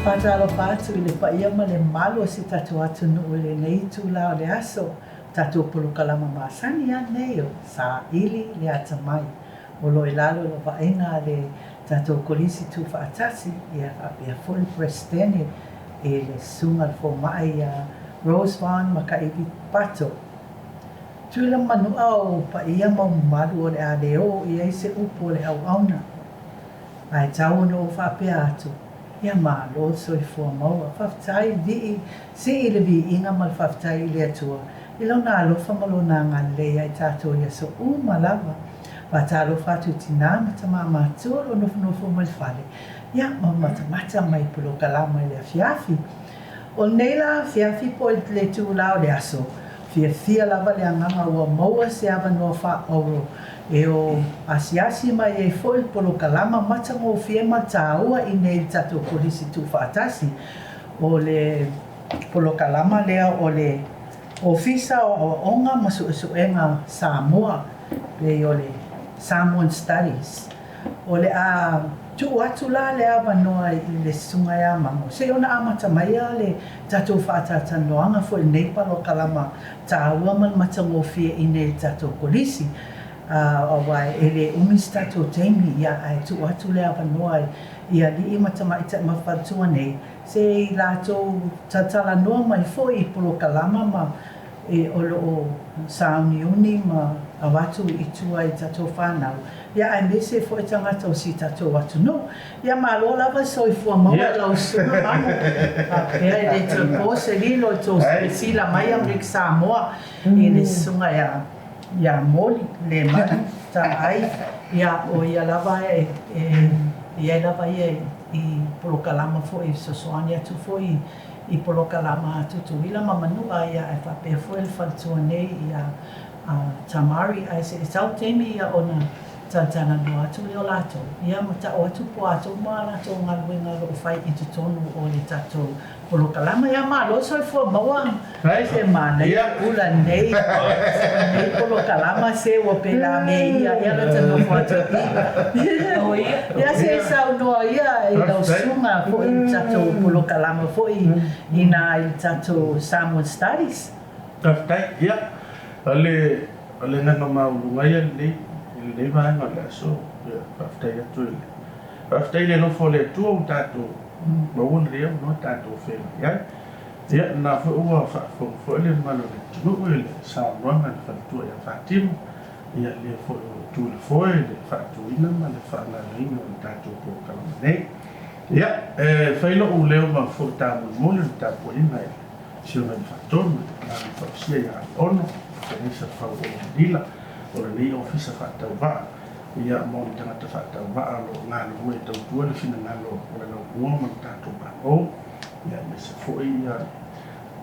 Faatalofa atu i le paia ma le mamalu o si tatou atunuu i lenei itula o le aso, tatou polokalama masani a nei o Saili le Atamai. O lo o i lalo o le vaaiga a le tatou Kolisi Tuufaatasi, ia faapea foi le Peresetene i le Susuga i le Fomai ia Rose Vaughan Makaiwi Pato. Tuila Manu'a o ou paia ma ou mamalu o le a le oo i ai se upu o le auauna. Ae tau ona ou faapea atu, ia malo le soifua maua. Faafetai vii, sii le viiga ma le faafetai i le Atua i Lona alofa ma Lona agalelei ia i tatou i aso uma lava. Faatalofa atu i tinā ma tamā matua o lo o nofonofo mai le fale, ia ma matamata mai i polokalama i le afiafi. O lenei la afiafi po o le itulā o le aso, fiafia lava le agaga ua maua se avanoa faaauuro e o asiasi mai ai foi le polokalama matagofie ma taua i nei i le tatou Kolisi Tuufaatasi. O le polokalama lea o le Ofisa o Aoaoga ma Suesuega Samoa, pei o le Samoan Studies. O le a tuu atu la le avanoa i le Susuga ia Mamo se i ona amata mai le tatou faatalatalanoaga foi i lenei palokalama taua ma le matagofie i nei i le tatou Kolisi, aua e le umi se tatou taimi, ia ae tuu atu le avanoa i alii ma tamaitai ma faletua nei se i latou talatalanoa mai foi i polokalama ma o lo o sauniuni ma avatu i tua i tatou fanau, ia aemaise foi tagata o si tatou atunuu. Ia malo lava le soifua maua i lau susuga Mamo. Faapea e le toe po se lilo i tou silasila mai Amerika Samoa i le susuga ia Moli Lemanu Taai, ia o ia lava e i ai lava ia i polokalama foi e fesoasoani atu foi i polokalama a Tutuila ma Manua ia ae faapea foi le faletua nei ia Tamari ae se i sau taimi ia ona talatalanoa atu lea o latou ia ma tau atu po o a tou ma latou galuega o lo o fai i totonu o le tatou polokalama. Ia malo soifua maua se manaia ula nei nei polokalama se ua pela me ia ia lota nofo atu i ia se i saunoa ia i lau susuga foi i le tatou polokalama foi i na i le tatou Samoan Studies. Faafetai. Ia, o le o le agaga maualuga ia lenei i lenei vaega o le aso. Ia, faafetai atu i le faafetai i le alofa o le Atua ua tatou maua lenei avanoa tatou feagai ai. Ia, o lena foi ua faafofoga foi le mamalu o le atunuu i le saunoaga a le faletua ia Fatima, ia lea foi ua tu i le foe i le faatuina ma le faagaoioiga o le tatou polokalame nei. Ia, e fai lou leo ma foi tamolemole i le tapuaiga i le Afioga i le Faatonu, le Agaga Fausia ia Aiono, Fenisa Fau Olomanila, o lenei Ofisa Faatauvaa, ia ma ona tagata faatauvaa o lo o galulue e tautua le finagalo o le laumua ma le tatou Malo. Ia aemaise foi ia le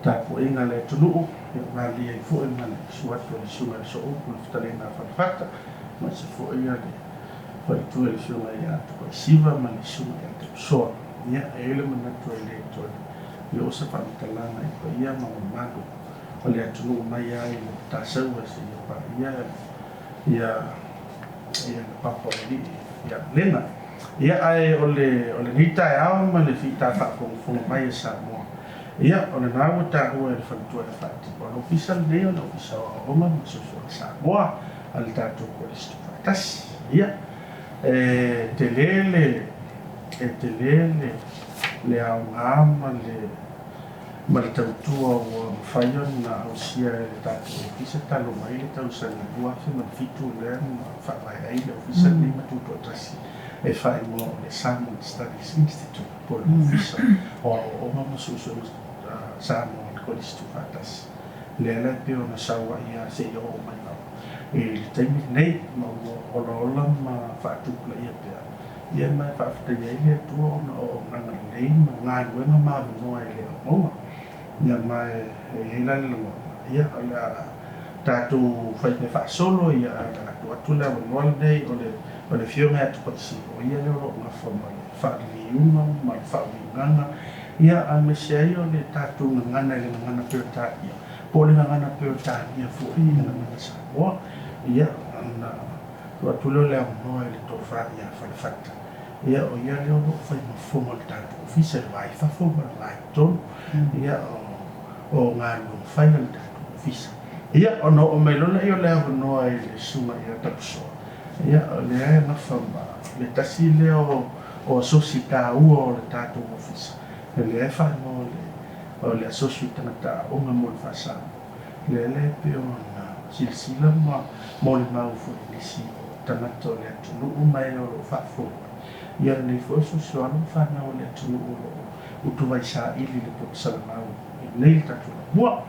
tapuaiga a le atunuu, ia malie ai foi ma le susu atu o le Susuga i le Sooupu i le Fetalaiga a Falefata, aemaise foi ia le faletua i le Afioga ia Tupaisiva ma le Susuga ia Tausoa. Ia, e i ai le manatu e le toe oo se faamatalaga i paia ma mamalu o le atunuu mai lava i le Matasaua seia paia ia ia le papa o alii ia Lena. Ia ae o le o lenei taeao ma le fita faafogafoga mai a Samoa, ia o lena ua taua e le faletua e faatino. O le ofisa lenei o le Ofisa o Aoaoga ma Soifua Samoa a le tatou Kolisi Tuufaatasi. Ia e tele le e tele le le aoga ma le ma le tautua ua mafai ona ausia e le tatou Ofisa talu mai le tausaga 2007 lea na faavae ai le Ofisa lenei ma tutoatasi e faaigoa o le Samoan Studies Institute po o le Ofisa o Aoaoga ma Suesuega Samoa o le Kolisi Tuufaatasi lea la e pei ona sau ai lava seia oo mai lava i le taimi lenei ma ua olaola ma faatupulaia pea. Ia ma e faafetaia ai le Atua ona o auaunaga lelei ma galuega ma avanoa e le aumaua. Ia ma e i ai la le lagona, ia o le a tatou fai mea faasolo, ia ae o le a tuu atu le avanoa lenei o le o le Afioga ia Tupaisi, o ia lea o lo o nafa ma le faaliliuga ma le faauigaga, ia aemaise ai o le tatou gagana i le gagana Peretania, po o le gagana Peretania foi i le gagana Samoa. Ia ona Tuu atu lea o le avanoa i le tofa ia Falefata Ia, o ia lea o lo o fai ma fofoga o le tatou Ofisa i le va i fafo ma le va i totonu, ia, o galuega fai a le tatou Ofisa. Ia, ona oo mai loa lea o le avanoa i le Susuga ia Tapusoa, ia, o lea e nafa ma le tasi lea o asosi taua o le tatou Ofisa, lea e faaigoa o le Asosi o Tagata Aoga mo le Faa-Samoa. Lea la e pei ona silasila ma molimau foi i nisi o tagata o le atunuu ma e o lo o faafofoga mai, ia lenei foi asosi o alo ma fanau a le atunuu o lo o utuvai saili i le poto salamau i inei i le tatou laumua.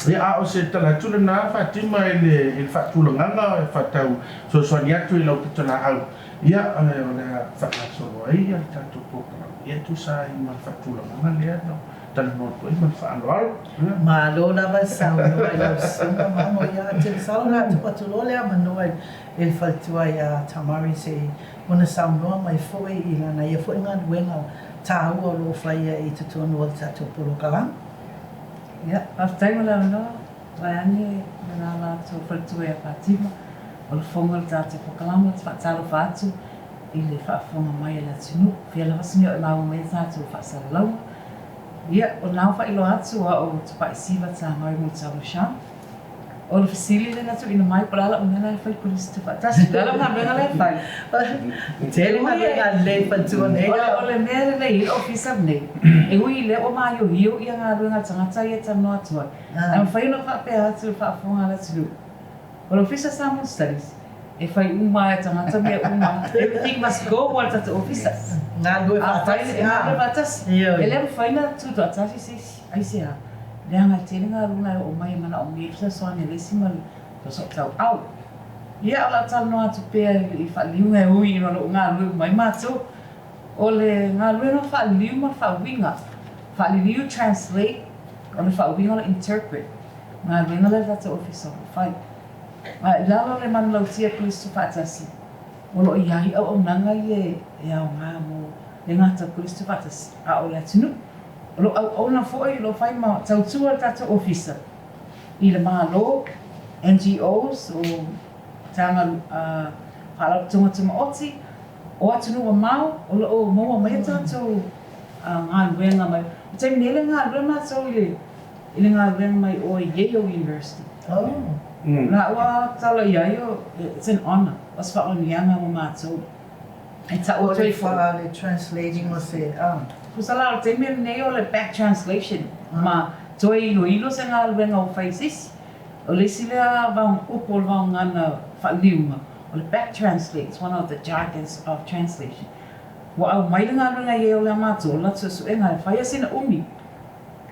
Ia, a o se tala atu lena Fatima i le faatulagaga e faatau fesoasoani atu i lau pitolaau, ia, o le a faagasolo ai le tatou polokalame, ia e tusa ai ma le faatulagaga lea na talanoa atu ai ma le faaaloalo. Malo lava le saunoa i lau susuga Mamo ia te masalo o le a tuu atu loa le avanoa i le faletua ia Tamari se i ona saunoa mai foi i lana ia foi galuega taua o lo o faia i totonu o le tatou polokalame. Ia, faafetai mo le avanoa, vaeane le lala atu o le faletua ia Fatima, o le fofoga o le tatou polokalame, ou te faatalofa atu i le faafofoga mai a le atunuu, fia lava se mea o e maua mai ai tatou faasalalauga. Ia, o lena ua faailoa atu o au Tupaisiva Tamari Mulitalo-Shan. O le fesili lea na tuuina mai, po o le a lau mea la e fai i Kolisi Tuufaatasi? O le a lau galuega la e fai? Tele galuega lelei faletua nei. O le mea lelei ai le ofisa lenei, e ui i lea ua maioio galuega a le tagata ia e talanoa atu ai, ae mafai ona ou faapea atu i le faafofoga a le atunuu, O le Ofisa Samoan Studies, e fai uma lava e tagata mea uma, everything must go a le tatou Ofisa. Galulue faatasi. E galulue faatasi. E le mafai ona tutoatasi se isi. Aisea? Leaga e tele galuega e oo mai e manaomia ai le fesoasoani a le isi ma le soosootaua. Ia, o le a talanoa atu pea i faaliuga e ui ina o lo o galulue uma ai matou. O le galuega faaliliu ma le faauiga, faaliliu, translate, o le faauiga o le interpret. Galuega lea le tatou Ofisa o lo o fai. A i lalo o le manulauti a Keriso faatasi, o lo o i ai auaunaga ia e aoga mo le gata o Keriso faatasi, a o le atunuu. O lo o auauna foi, o lo o fai ma tautua le tatou Ofisa i le Malo, NGOs, o Faalapotopotoga Tumaoti, o atunuu mamao, o lo o maua mai a tatou galuega mai. O le taimi nei o le galulue matou i le i le galuega mai o i Yale University. Oh. La ua tala i ai o, it's an honor, o se faamanuiaga mo matou. E tau atu ai foi. O le translating o se, ah. Tusa la o le taimi lenei o le back translation ma toe iloilo se galuega ua fai e se isi. O le isi lea upu o le vaogana faaliliuga, o le back translate, it's one of the jargons of translation. Ua aumai le galuega i Yale ia matou, o le latou suesuega e fai a sina umi.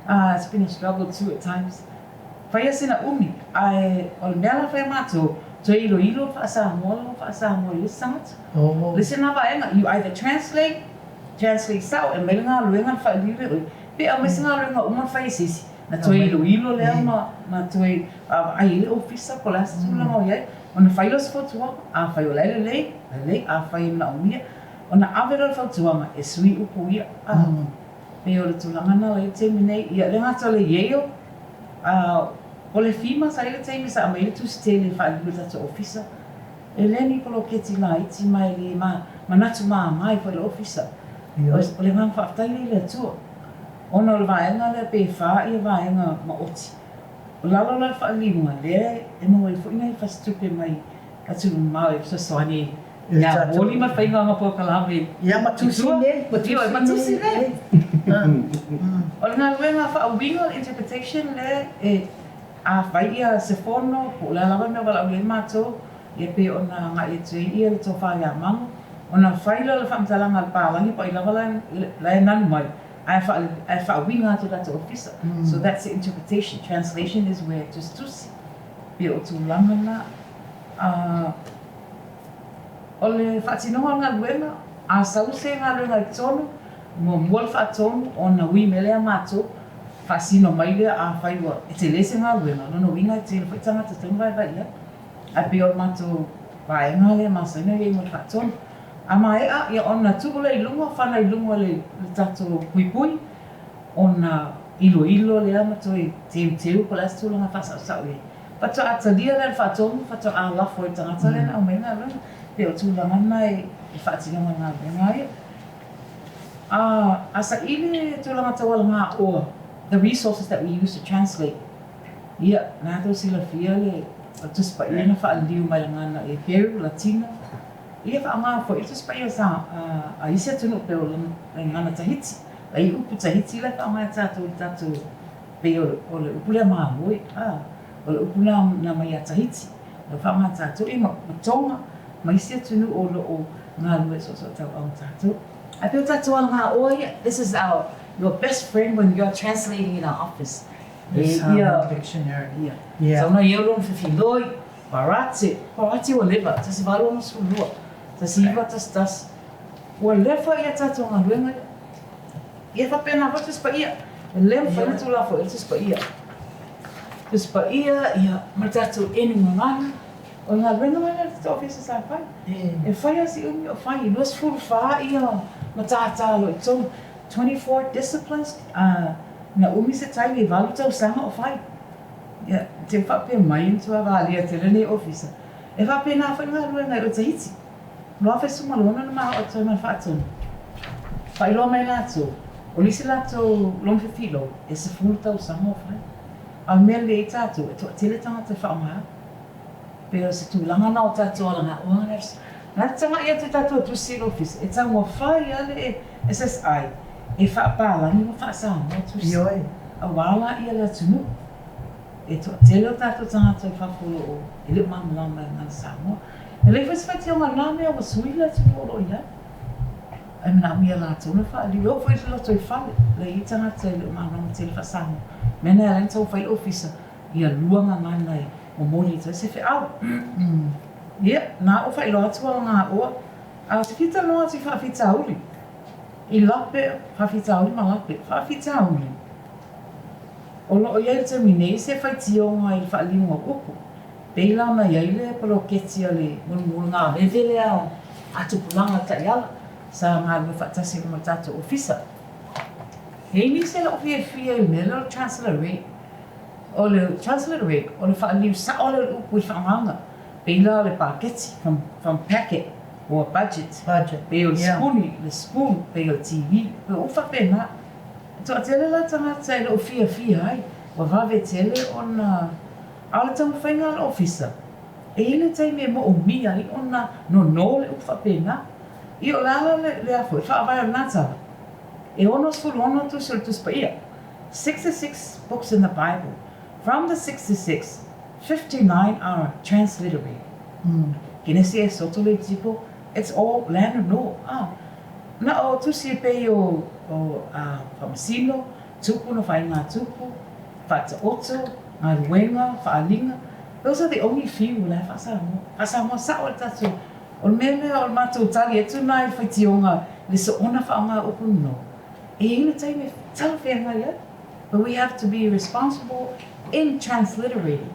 Ah, it's been a struggle too at times. Faia sina umi, ae o le mea la fai a matou, toe iloilo faa-Samoa lava faa-Samoa i le isi tagata. Oh. Le isi lena vaega, you either translate, translate sao, e aumai le galuega na faaliliu e oe, pe aumai se galuega uma na fai e se isi, na toe iloilo lea ma, ma toe vaavaai ai le ofisa po o le a se tulaga o i ai, ona fai lea o se fautuaga, afai o la e lelei, lelei, afai e manaomia, ona ave lea o le fautuaga e sui upu ia. Ah. Pei o le tulaga lena la i le taimi nei. Ia, le gata o le Yale, a o le FEMA sa i ai le taimi sa aumai ai le tusi tele e faaliliu i le tatou ofisa. E le ni poloketi laiti ma e le manatu mama ai foi le ofisa. O le agaga faafetai lea i le Atua ona o le vaega lea pe fa ia vaega maoti. O lalo la o le faaliliuga lea e maua ai foi nai fasitupe mai atunuu mamao e fesoasoani ai Ia moni ma faiga o polokalame. Ia ma tusi nei, ma tusi nei. Ma tusi nei. O le galuega faauiga o le interpretation lea e a fai ia se fono po o le a lava le mea o valaaulia ai matou, ia pei ona agai atu ai ia le tofa ia Manu, ona fai lea o le faamatalaga a le palagi po o ai lava la e nanu mai, ae faauiga atu e le tatou ofisa. So that's the interpretation. Translation is where tusitusi. Pei o tulaga na. O le faatinoga o le galuega, a sau se galuega i totonu, muamua le faatonu ona ui mai lea matou, faasino mai lea afai ua e tele se galuega, o lona uiga e tele foi tagata e tatau ona vaevae i ai. Ae pei o le matou vaega lea e masani ona i ai mo le faatonu. A maea, ia ona tuu lea i luga, fana i luga o le tatou puipui, ona iloilo lea ma toe teuteu po o le a se tulaga faasaosao i ai. Faatoa talia lea e le faatonu, faatoa lafo i le tagata lea na aumai le galuega. Pei o tulaga na e faatinoga i galuega ia. A, a saili le tulaga taualagaoa, the resources that we use to translate, ia, na tou silafia le Tusi Paia na faaliliu mai le gagana Heperu, Latina, ia faaaoga foi le Tusi Paia sa, a isi atunuu pei o le gagana Tahiti, la i upu Tahiti la e faaaoga e tatou i le tatou, pei o le upu lea māmoe, a, o le upu na na mai ia Tahiti, ua faaaoga e tatou, ia ma Tonga ma isi atunuu o lo o galulue soosootauau ma tatou. Ae pei o tatou alagaoa ia, this is our, your best friend when you are translating in our office. The Samoan Dictionary. Ia. Ia. Sau na ia lona fefiloi, Parate, Parate ua leva, 1862, 1911. Ua lefa ia tatou galuega ia. Ia faapena foi Tusi Paia. E le mafai ona tulafoia le Tusi Paia. Tusi Paia, ia, ma le tatou enu gagana. O le galuega la lea a le tatou Ofisa sa fai. E fai lava si umi o fai, e 24 ia matata o lo o i totonu, 24 disciplines, na umi se taimi, e valu tausaga o fai. Ia, te faapea mai matua valia tele lenei Ofisa. E faapena foi le galuega i o Tahiti. 2016 na maoa atu ai ma le faatonu. Faailoa mai latou, o le isi latou lona fefilou, e 10 tausaga o fai. A o le mea lelei ai tatou, e toatele tagata e faaaoga. Pei o se tulaga na o tatou alagaoa na. Na te tagai atu i tatou tusi i le ofisa, e taumafai lava le SSI e faapalagi ma faasamoa tusi. Ioe. Aua la ia le atunuu. E toatele o tatou tagata i fafo o lo o e le o malamalama i le gagana Samoa. E lelei foi se faitioga na mea ua sui le atunuu o lo o i ai. Ae manaomia e latou ona faaliliu. E oo foi i le lotoifale, la e i ai tagata e le o malamalama tele faa-Samoa. O le mea lena e ala ai ona taumafai le Ofisa ia lua gagana e momoli atu ai se feau. Ia, na ua faailoa atu alagaoa, a o se fia talanoa atu i faafitauli, i lape, faafitauli ma lape, faafitauli. O lo o i ai i le taimi nei se faitioga i le faaliliuga o upu. Pei la ona i ai le poloketi a le mulimuli veve lea a tupulaga taiala sa galulue faatasi ai ma le tatou ofisa. E i ai nisi e le o fiafia i le mea lea o le transliterate. O le transliterate, o le faaliliu sao lea o le upu i le faagaga. Pei la o le paketi, from, from packet or budget. Budget, Pei o le sipuni, le spoon, pei o le TV, pei o upu faapena. E toatele la tagata e le o fiafia ai, ua vave tele ona A o le taumafaiga a le Ofisa, e i ai le taimi e moomia ai ona nono le upu faapena. Ia o le a la le, le a foi, le faavae o lena tala? E 66 tusi o le Tusi Paia, 66 books in the Bible, from the 66, 59 are transliterated. Kenesi, Esoto, Levitiko, it's all le nono, a. Na o tusi e pei o, o, a, Faamasino, Tupu na whainga tupu, Faataoto, Galuega, Faaaliga, those are the only few o la e faasamoa. Faasamoa sao le tatou, o le mea lea o le matou tali atu na i le faitioga le soona faaaoga upu no. E i ai le taimi e talafeagai ai, but we have to be responsible in transliterating.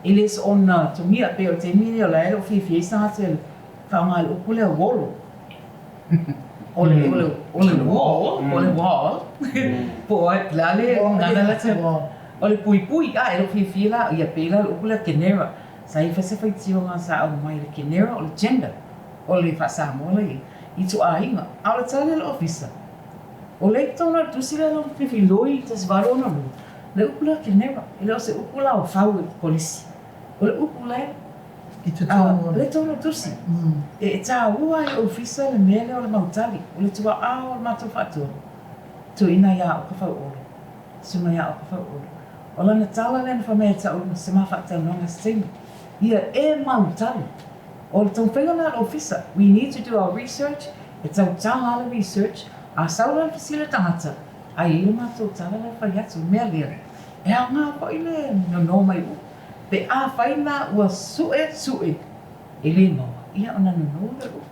E le soona togia pei o le taimi lenei o la e le o fiafia ai se tagata i le faaaoga i le upu lea uolo. O le, o le, o le wall, o le wall, po o ai, le a le gagana la te, o le puipui, a e le o fiafia la, ia pei la o le upu lea kenera, sa i ai foi se faitioga sa aumai i le kenera o le gender, o le faa-Samoa la i ai, ituaiga. A o le tali a le Ofisa, o lea i totonu o le tusi lea lona fefiloi 1862, le upu lea kenera, e le o se upu la o fau e le Kolisi, o le upu la e I totonu o le. Totonu o le tusi. E taua ai le ofisa le mea lea o le mautali, o le tua'a o le matou faatonu, tuuina iā Oka Fauolo, Susuga iā Oka Fauolo. O lana tala lea na fai mai ia te a'u ma se ma faatalanoaga i se taimi, ia e mautali. O le taumafaiga lena a le ofisa, we need to do our research, e tautala lava le research, a sau la le fesili a le tagata, a i ai le matou tala la e fai atu, o le mea lea, e aoga foi le nono mai upu. Pe afai na ua suʻe suʻe e le maua, ia ona nono lea o upu.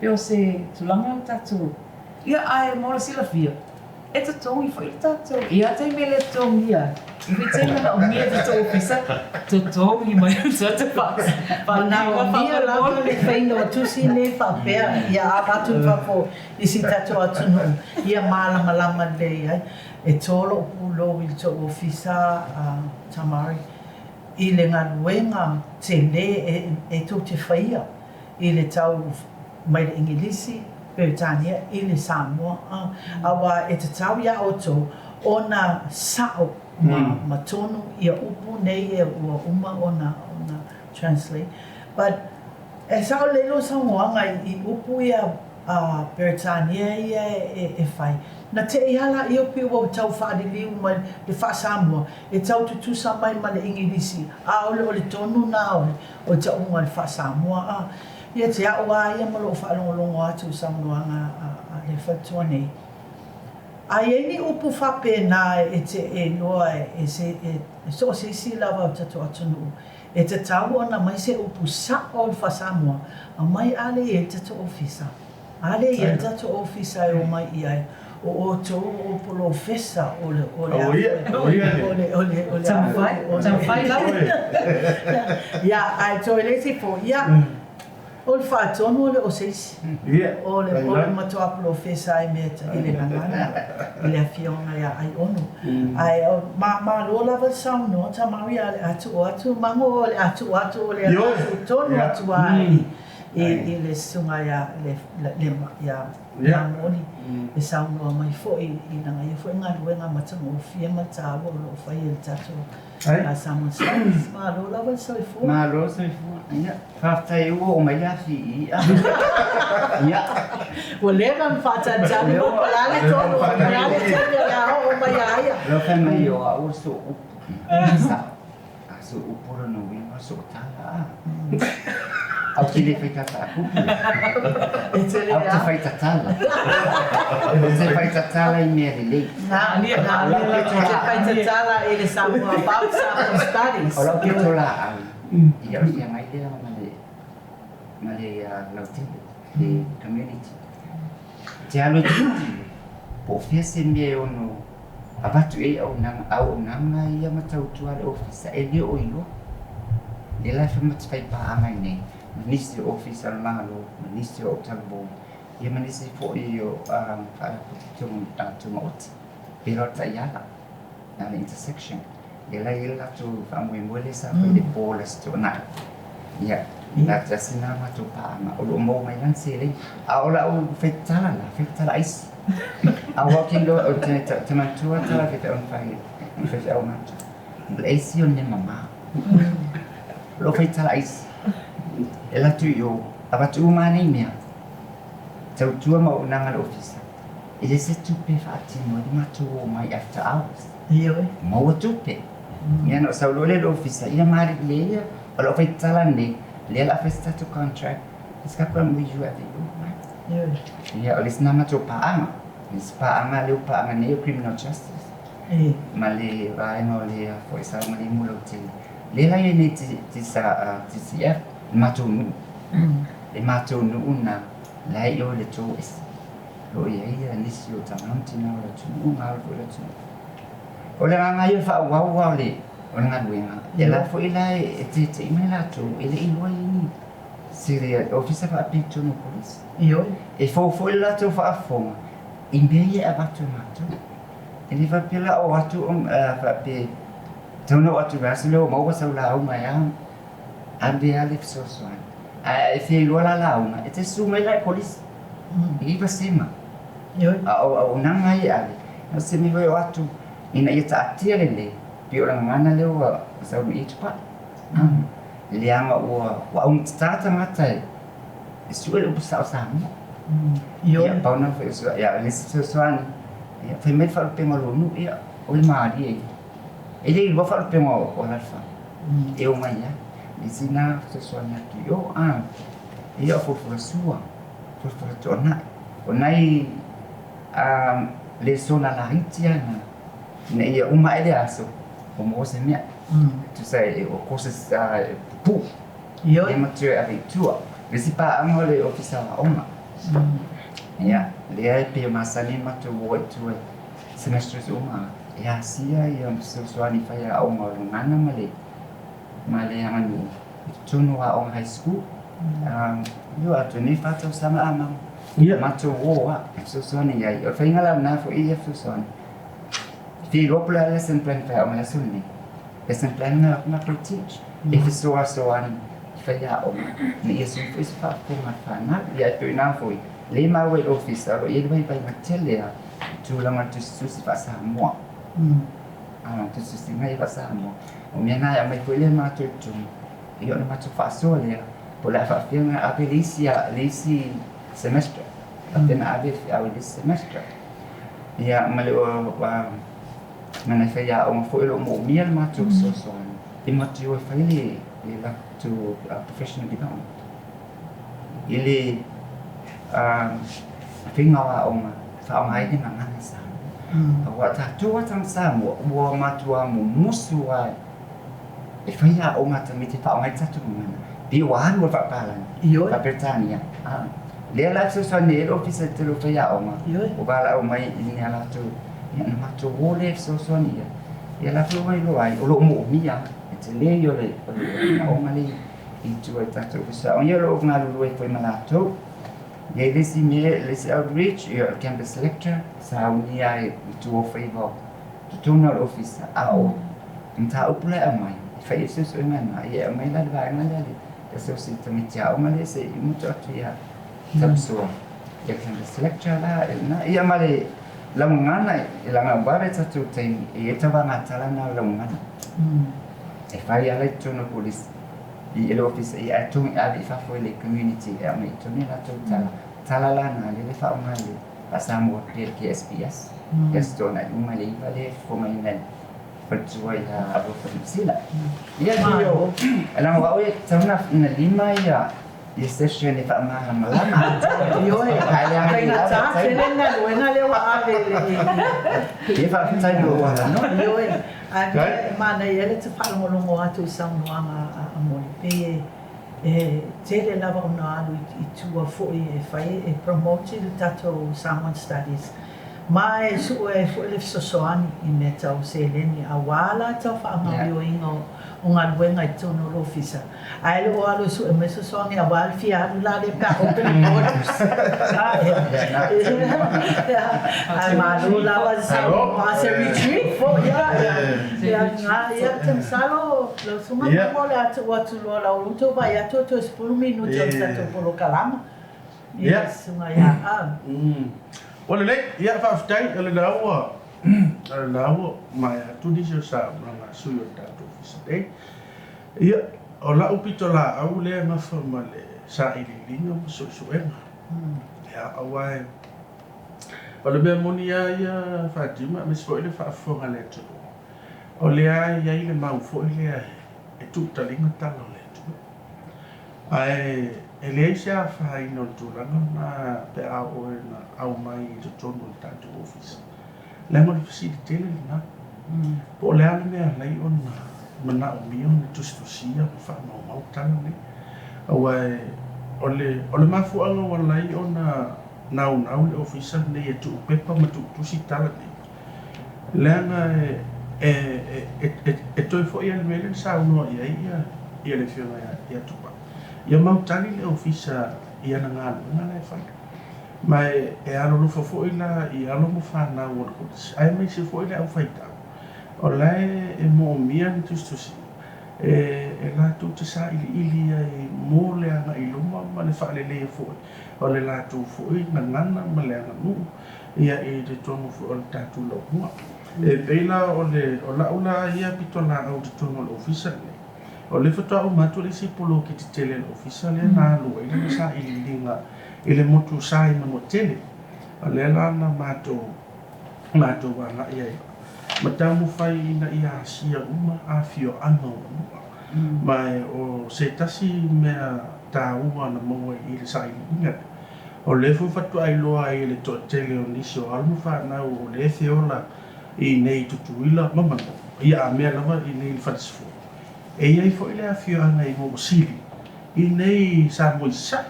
Pe o se tulaga o tatou, ia ae mo le silafia, e totogi foi le tatou, ia taimi e le totogia ai, i foi taimi e manaomia e tatou ofisa, totogi mai o tatou Manaomia lava le faiga o tusi nei faapea ia avatu i fafo i si tatou atunuu ia malamalama lelei ai. E tō loʻu pulou i le tou ofisa a Tamari, i le galuega tele e tou te faia i le tau mai le Igilisi Peretania i le Samoa, a, auā e tatau iā ʻoutou ona saʻo ma, ma tonu ia upu nei e ua uma ona, ona translate. But, e saʻo lelei lou saunoaga i upu ia a Peretania ia e fai. Na teʻi lava laia pei ua tau faaliliu mai le faa-Samoa e tau tutusa mai ma le Igilisi, ʻaʻole o le tonu na o le tauga o le faa-Samoa. A ia te aʻu lava ia ma loʻu faalogologo atu i saunoaga a le faletua nei. A i ai ni upu faapena e te e iloa e se e so o se isi lava o tatou atunuu, e tatau ona aumai se upu saʻo o le faa-Samoa, aumai a lea e i ai le tatou ofisa. A lea e i ai le tatou ofisa e omai i ai, o ʻoutou o polofesa o le o le o le o le o le Taumafai, taumafai lava. Ia, ae toe le isi foi, ia, O le faatonu o le o se isi. O le o le matua polofesa i mea i le gagana i le afioga ia Aiono. Ae o ma malo lava le saunoa Tamaui a o le a tuu atu mago o le a tuu atu o le a tuu tonu atu lava i i le susuga ia le le ia Moli e saunoa mai foi i lana ia foi galuega matagofie ma le taua o lo o fai e le tatou Samoan Studies. Malo lava le soifua. Malo le soifua. Ia, faafetai ua oo mai le afi i i'a. Ia. Ua leva ona faatalitali mai po o le a le tonu, po o le a le taimi o le a oo mai ia ia. Lea fai mai o au o le sooupu. Sao. A sooupu o lona uiga o sootala a. Ae ou te le fai tatakupu. E te le a? Ou te fai tatala. Ou te fai tatala i mea lelei. Na, na, e te fai tatala i le Samoa about Samoa Studies. O lau pitolaau, ia o le feagai lea ma le, ma le lautele, le community. E te alu e tilotilo, po o fea se mea e ono avatu i ai auaunaga, auaunaga ia ma tautua a le ofisa e le o iloa. Lea la e fai ma te fai paaga ai nei ma nisi o ofisa o le Malo, ma nisi o talavou, ia ma nisi foi o faalapotopotoga tumaoti, pei la o le taiala, na o le intersection. Lea la e i ai le latou faamoemoe lea sa fai i le po o le Aso Toonai. Ia, na tasi lena matou paaga, o lo o maua mai la ni seleni. A o lau fai tatala la, fai tatala aisi. Aua ou te iloa, ou te manatua tala a faifeau na fai, faifeau matou. O le aisi o le mea mama. O lou fai tatala aisi, e alu atu i o, avatu uma lava nei mea, tautua ma auaunaga a le ofisa, e leai se tupe e faatino ai le matou omai after hours. Ioe. Maua tupe. Ia ona ou sau loa lea i le ofisa, ia malilie ia, o lau fai tatala lenei, lea o le a fai se tatou contract, let's go and we you have Ioe. Ia, o le isi lena matou paaga. Le isi paaga lea ua paaga nei o Criminal Justice. Ma le vaega o le foi saogalemu lautele. Lea la i ai nei TCF, le matou nuu. Le matou nuu lena, la e i o i le Toese. O lo o i ai nisi o tama ma tina o le atunuu ma alo foi o le atunuu. O le agaga ia o le faaauau lava o le galuega, e la foi la e tete'i mai latou e le i iloa i ai ni se ofisa faapea i totonu o kolisi. Ioe. E fou foi le latou faafofoga i mea ia e avatu e matou. E le faapea la o atu faapea tatau ona oo atu i le aso lea ua maua sau lauga e a ave lava le fesoasoani. Ae a e fia iloa la lauga, e te susu mai la i kolisi i vasega. A o auaunaga ia e ave, na o se mea foi e o atu ina ia taatia lelei, pei o le gagana lea ua sauni i Tupai. Leaga ua augatata tagata e sue le upu sao Samoa. Ia, pau na foi ia, o le isi fesoasoani, ia, fai mai le faalupega o lou nuu, ia, o le malie ia. E le iloa faalupega o alaalafaga, e omai lava. Le isi na fesoasoani atu i o, a, ia, o folafolaSua sua, folafola toonai. O nai lesona laiti lava na, ina ia uma ae le aso, ua maua se mea. Tusa o courses pupuu. Ioe. Ia matua e ave i tua. Le isi paaga o le Ofisa o Aoga. Ia, lea e pei e masani matou o ai i tua i semesters uma e asia ia fesoasoani i faiaoga o le gagana ma le ma le aganuu i totonu o aoga high school. Ua atoa nei fa tausaga a matou o lava e fesoasoani i ai. O le faiga la lena foi ia fesoasoani. E fia iloa po o le a le lesson plan faiaoga i le aso lenei. Lesson plan na matou teach e fesoasoani i faiaoga ina ia sui foi se faafofoga a le fanau. Ia e pei o i ina foi. Lea e maua i le Ofisa, o lo o i ai le vaivaiga tele lava i tulaga o le tusitusi faa-Samoa. Tusitusiga ia faa-Samoa. O mea na e aumai foi lea i le matou totonu, ia ona matou faasoa lea, po o le a faapefea ona ave le isi, le isi semester. Faapea ona ave feau i le isi semester. Ia ma le ma nai faiaoga foi o lo o moomia le matou fesoasoani e matou o e fai le latou professional development i le faiga o aoga e faaaoga ai le gagana Samoa. Aua o tatou lava tagata Samoa ua matua mumusu lava e fai aoga a tamaiti e faaaoga ai le tatou gagana, pei ua alu lava faapalagi, faa-Peretania. Lea la e fesoasoani ai le Ofisa i le tele o faiaoga ua valaau mai i ni a latou, ia ona matou o lea e fesoasoani i ai. Ia la foi ua iloa ai, o lo o moomia le tele ia o le manaoga lea i tua i tatou Ofisa o Aoga. Ia o lo o galulue ai foi ma latou. E i ai le isi mea, le isi outreach, ia o le campus lecture, saunia ai i tua o faiva o totonu o le Ofisa, a o mataupu la e aumai, e fai ai suesuega na, ia e aumai la le vaega lea le asiasi i tamaiti aoga lea se i mutu atu ia Tapsua. Ia campus lecture la e lena. Ia ma le laugagana e laga vave tatou taimi e i ai tauvagatala na o le laugagana. E fai lava la i totonu o kolisi i le ofisa ia ae togi ave i fafo i le community e aumai i totonu ia latou tala. Tala la na lea e faaaoga i le faa-Samoa pei le KSBS. Ia se toanai uma i le iva lea e fofogaina e faletua ia Alofa Niu Sila. Ia pei o leaga o au e tatau ona lima ia ia session e faamalamalama. Ioe, faigata tele le galuega lea ua ave i le. Ia faafetai mo lou avanoa. Ioe, ae mea e manaia ai le ta faalogologo atu i saunoaga a Moli, pei e tele lava ona alu i tua foi e fai e promote le tatou Samoan Studies Ma e sue ai foi le fesoasoani i mea tau seleni aua la tau faagaoioiga o galuega i totonu o le ofisa. Ae le o alu e sue mai fesoasoani aua le fia alu la lea pe a open le borders. Ae malo lava ma se retreat foi ia ia te masalo lau susuga mo le a tuu atu loa lau outou vaai atu toe 10 minute o le tatou polokalama. Ia. Ua lelei, ia faafetai, o lena ua, o lena ua maea atu nisi o saunoaga a sui o le tatou Ofisa nei. Ia, o lau pitolaau lea e gafa ma le sailiiliga ma suesuega. Ia, aua e, o le mea moni lava ia Fatima, aemaise foi le faafofoga a le atunuu, o lea e i ai le mau foi lea e tuutaliga tala o le atunuu. Ae e leai se afaina o le tulaga lena pe a oo ina aumai i totonu o le tatou ofisa. Leaga o le fesili tele lena, po o le a le mea e ala ai ona manaomia ona tusitusia ma faamaumau tala nei. Aua o le o le mafuaaga ua ala ai ona naunau le ofisa lenei e tuu pepa ma tuutusi tala nei, Leaga e toe foi lava i le mea lea na saunoa i ai le Afioga ia Tupai, ia mautali le Ofisa i ana galuega la e fai. Ma e alolofa foi la i alo ma fanau o le Kolisi, aemaise foi le aufaitau, o la e moomia ni tusitusiga e latou te sailiili ai mo le agai i luma ma le faaleleia foi o le latou foi gagana ma le aganuu. Ia i totonu foi o le tatou laumua. E pei la o le o lau la ia pitolaau i totonu o le ofisa lenei, o lea faatoa uma atu le isi poloketi tele a le ofisa lea na alu ai lana sailiiliga i le motu sa i Manuatele. O lea la na matou matou agai ai ma taumafai ina ia asia uma afioaga o Manua. Ma o se tasi mea taua na maua i le sailiiliga lea, O lea foi faatoa iloa ai e le toatele o nisi o alo ma fanau o lea e feola i inei i Tutuila ma Manua, ia a mea lava i inei i le Falesefulu. E i ai foi le afioaga i Mauasili i inei i Samoa i Sasae,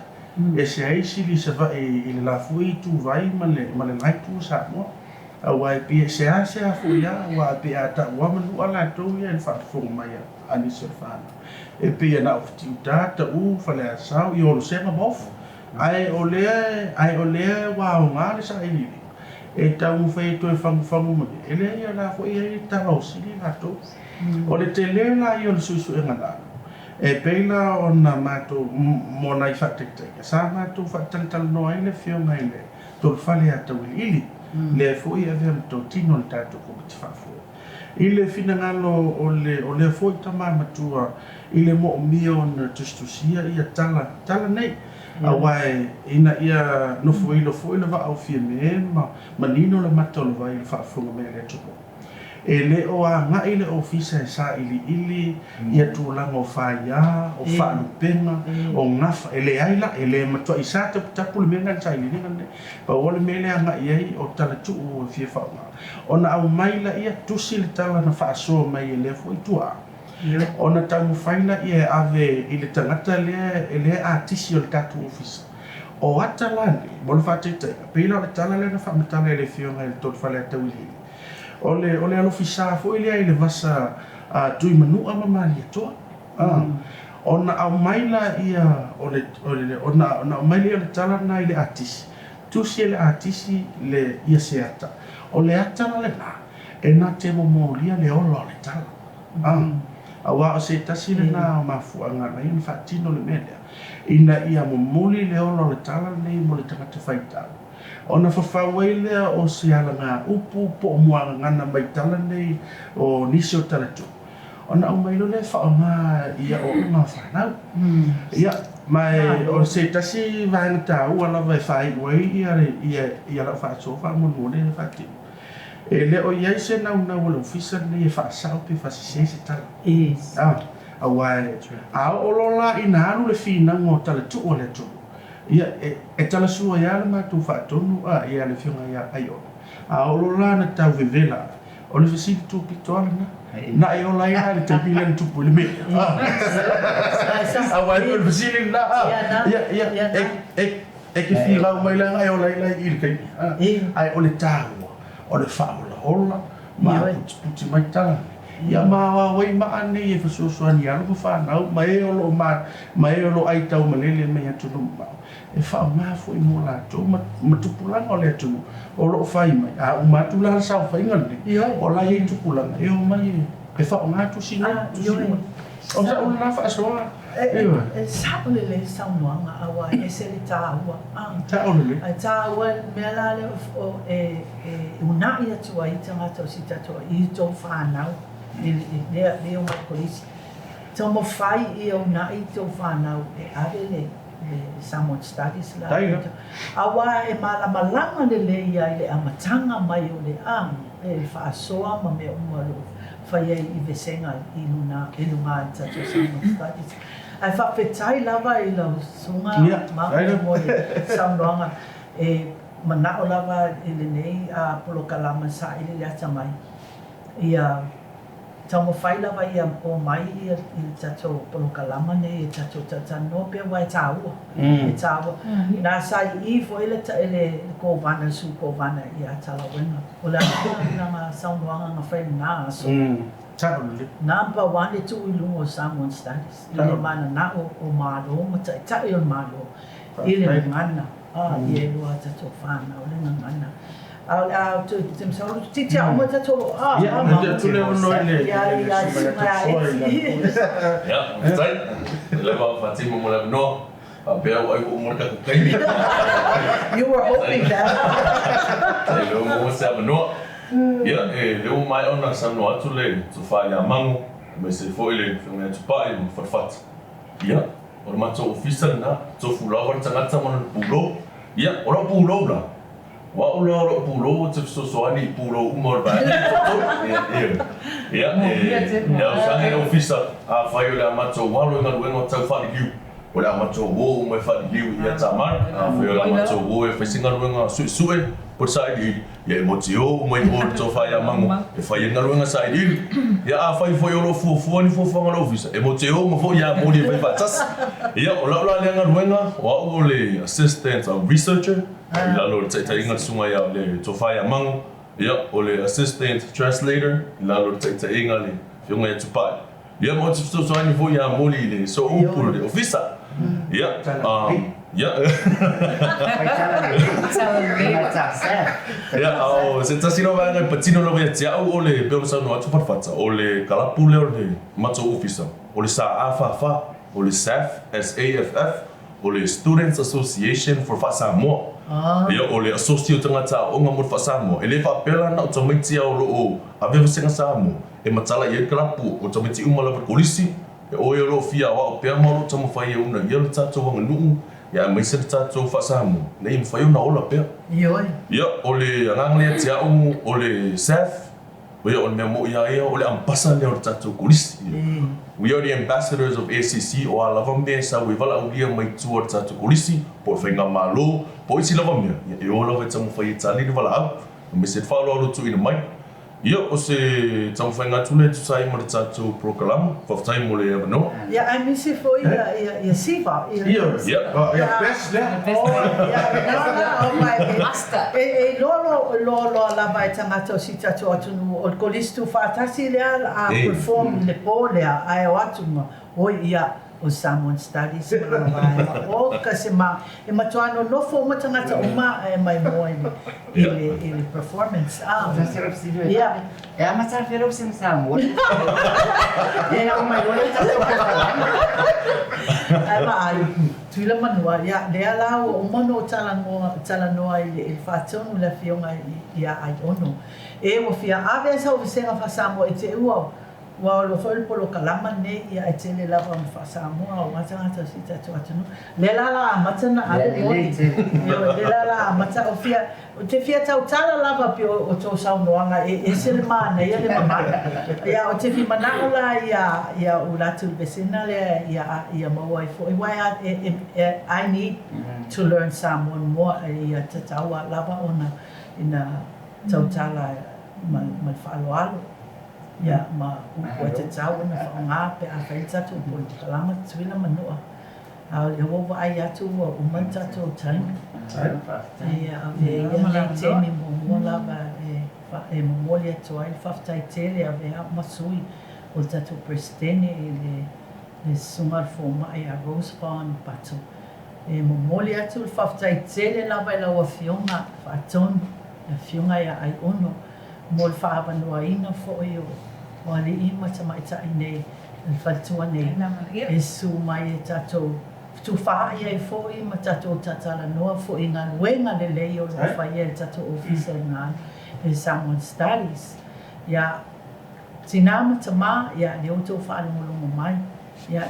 e ese ai sili i Savaii i le la foi ituvai ma le ma le la itu o Samoa. Aua e pei e seasea foi lava, aua e pei a tau lava Manua latou ia i le faafofoga mai a nisi o le fanau, e pei e na o Fitiuta, Taʻu, Faleasao, ia Olosega ma Ofu. Ae o lea, ae o lea ua aoga le sailiiliga e taumafai e toe fagufagu mai ai. E leai, o la foi e i ai tala o sili latou. O le tele la ia o le suesuega na alu, E pei la ona matou, mo nai faataitaiga, sa matou faatalatalanoa ai le Afioga i le Tolufale ia Tauiliili, lea foi e avea ma totino o le tatou Komiti Faafoe, i le finagalo o le, o lea foi tama matua i le moomia ona tusitusia ia tala, tala nei, aua ina ia nofoilo foi le vaa o Fiame ma manino le mata o le vai i le faafofoga mai a le atunuu. E le o agai le Ofisa e sailiili ia tulaga o faia, o faalupega, o gafa, e leai la, e le matuai sa taputapu le mea lena i le sailiiliga lenei. Pau o le mea lea e agai i ai o tala tuu e fia faaaoga, ona aumai laia tusi le tala na faasoa mai e lea foi tuaa, ona taumafai laia e ave i le tagata lea e le atisi o le tatou Ofisa. O ata la nei, mo le faataitaiga, pei la o le tala lea na faamatala e le Afioga i le Tolofale a Tauiliili, O le, o le alofisa foi lea i le vasa a Tuimanua ma Malietoa. A. Ona aumai laia o le, o le, ona, ona aumai lea o le tala lena i le atisi, tusi e le atisi le, ia se ata. O le ata la lena, e na te momolia le ola o le tala. A. Aua o se tasi lena o mafuaaga ala ai ona faatino le mea lea, ina ia momoli le ola o le tala lenei mo le tagata faitau. Ona fafau ai lea o se alagaupu po o muagagana mai tala nei o nisi o talatuu, ona aumai loa lea e faaaoga i aoaoga a fanau. Ia, ma o se tasi vaega taua lava e faaiu ai ia lau faasoa faamolemole e faatino, e le o i ai se naunau o le Ofisa lenei e faasao pe faasese se tala. Aua a oo loa la ina alu le finauga o talatuu a le atunuu, Ia, e talasua ai lava le matou faatonu a ia le Afioga ia Aiono. A oo loa la na tau vevela ai, o le fesili tupito lava lena, na e ola ai la i le taimi lea na tupu ai le mea lea? Aua e pei o le fesili lena, a, ia, ia, e, e, e te finau mai la na e ola ai la i i le taimi, a, ae o le taua, o le faaolaola ma aputiputi mai tala nei. Ia ma aoao ai maa nei e fesoasoani i alo ma fanau ma e o lo o ma, ma e o lo o aitaumalele mai atunuu mamao, e faaaoga foi mo latou ma, ma tupulaga o le atunuu o lo o fai mai. A uma atu la le saofaiga lenei, o la e i ai tupulaga e omai e, e faaaoga tusi nei, tusi uma. O sa'u lena faasoa. Ioe. E sa'o lelei le saunoaga aua e ese le taua. Sa'o lelei. Ae taua le mea la lea o e una'i atu ai tagata o si tatou i tou fanau i lea e omai i kolisi. Taumafai ia una'i tou fanau e ave le Samoan Studies la. Aua e malamalama lelei ai le amataga mai o le a e faasoa ma mea uma o lo o fai ai i vasega i luna i luga i tatou Samoan Studies. Ae faafetai lava i lau susuga Mapu mo le saunoaga e manao lava i lenei polokalama saili le atamai ia taumafai lava ia omai ia i le tatou polokalama nei e tatou talatalanoa pea aua e taua, e taua. Na saii foi le le Kovana, le Sui Kovana ia Talauega. O le agaga lena saunoaga na fai i lena aso. Number one e tuu i luga o Samoan Studies i le mananao o Malo ma Taitai o le Malo i le gagana. A, ia e lua a tatou fanau le gagana. A o le a toe te masalo toeitiiti a uma tatou a, a, ma. Ia, atu le ono i le susuga ia Tofoa i lalo. Ia, faafetai. Ua leva ona faatino mo le avanoa. Faapea ua ai ua uma le tatou taimi. You were hoping that. E le ua maua se avanoa. Ia, e le ua maea ona saunoa atu le Tofa ia Mago, aemaise foi le Afioga ia Tupai ma Fatufata. Ia, o le matou ofisa lena, tofu lava le tagata ma lona pulou. Ia, o lau pulou la, o au la o lou pulou ou te fesoasoani i pulou uma o le vaega i totonu. Ia, ioe. Ia, e ausaga i le ofisa, afai o le a matou alo i galuega o tau faaliliu, o le a matou o uma e faaliliu i Atamara, afai o le a matou o e fai se galuega suesue po o le sailiili, Ia e motio uma i o le tofa ia Mago e fai ai galuega sailiili. Ia afai foi o lo o fuafua ni fuafuaga a le Ofisa, e motio uma foi ia Moli e fai faatasi. Ia o lau la lea galuega, o au o le Assistant Researcher i lalo o le taitaiga a le susuga ia le tofa ia Mago, ia o le Assistant Translator i lalo o le taitaiga a le Afioga ia Tupai. Ia ma ou te fesoasoani foi ia Moli i le sooupu o le ofisa. Ia, ia. Ia, a o se tasi lea o vaega e patino lava ia te au o le, pei ona saunoa atu Fatufata, o le kalapu lea o le matou ofisa. O le SAFF, o le SAFF, S-A-F-F, o le Students Association for Faa-Samoa. Ia, o le asosi o tagata aoga mo le Faa-Samoa. E le faapea la na o tamaiti lava o lo o avea vasega Samoa e matala i ai le kalapu, o tamaiti uma lava i le kolisi, e oe o lo o fia aoao pea ma o lo o taumafai e uunaia le tatou aganuu, ia aemaise le tatou Faa-Samoa, ina ia mafai ona ola pea. Ioe. Ia, o le agaga lea ia te au, o le SAFF, Ia, o le mea moni lava ia, o le ambasa lea o le tatou Kolisi. We are the ambassadors of ACC, o a lava mea e sau e valaaulia mai tua o le tatou Kolisi, po o le faigamalo, po o isi lava mea, ia, e o lava e taumafai e tali le valaau, aemaise le faaaloalo tuuina mai. Ia, o se taumafaiga atu lea e tusa ai ma le tatou polokalama. Faafetai mo le avanoa. Ia, aemaise foi ia Siva. Ia, ia best lea. E iloa loa lava e tagata o si tatou atunuu o le Kolisi Tuufaatasi lea la a perform i le po lea ae o atu ma oi ia o Samoan Studies ma lana vaega oka se ma e matua nonofo uma tagata uma ae maimoa i le performance a ia. E amata atu lau sina Samoa. Ia na uma loa le tatou polokalame. Ae vaai, Tuila Manua, ia, lea la ua uma ona ou talanoa, talanoa i le, i le faatonu le Afioga ia Aiono. E ua fia ave ai sau vasega faa-Samoa i te ua, ua olo foi le polokalama lenei, ia ae tele lava ona faa-Samoa aua tagata o si tatou atunuu. Lea la la amata ona ave moni. Ioe, lea la la amata o fia, Ou te fia tautala lava pei o tou saunoaga e ese le manaia le mamalu. Ia ou te fia manao la ia ia ou latou i vesena lea ia ia maua ai foi wai e e I need to learn Samoan more ia tatau lava ona ina tautala ma ma le faaaloalo ia ma upu e tatau ona faaaoga pe a fai le tatou polokalama Tutuila ma Manua. A o lea ua ou vaai atu ua uma le tatou taimi. Ia avea ia lenei taimi muamua lava e momoli atu ai le faafetai tele avea au ma sui o le tatou Peresetene i le Susuga o le Fomai ia Rose Vaughan Battle. E momoli atu le faafetai tele lava i lau Afioga Faatonu, le Afioga ia Aiono mo le faaavanoaina foi o alii ma tamaitai nei le faletua nei e susu mai e tatou fetufaai ai foi ma tatou tatalanoa foi i galuega lelei o lo o faia e le tatou Ofisa i ina i le Samoan Studies. Ia, tina ma tama, ia, lea ua outou faalogologo mai, ia,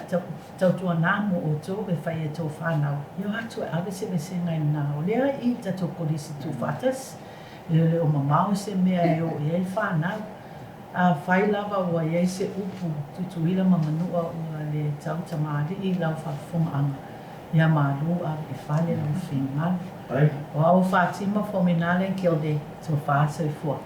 tautuana mo outou e fai e tou fanau, ia o atu e ave se vasega i lena o lea i le tatou Kolisi Tuufaatasi, e le o mamao se mea e o i ai le fanau. Afai lava ua i ai se upu Tutuila ma Manua ua le tau tamalii i lau faafofogaaga, ia malu ave i fale lou finagalo. O au Fatima Fominale Gilde, Tofa Soifua.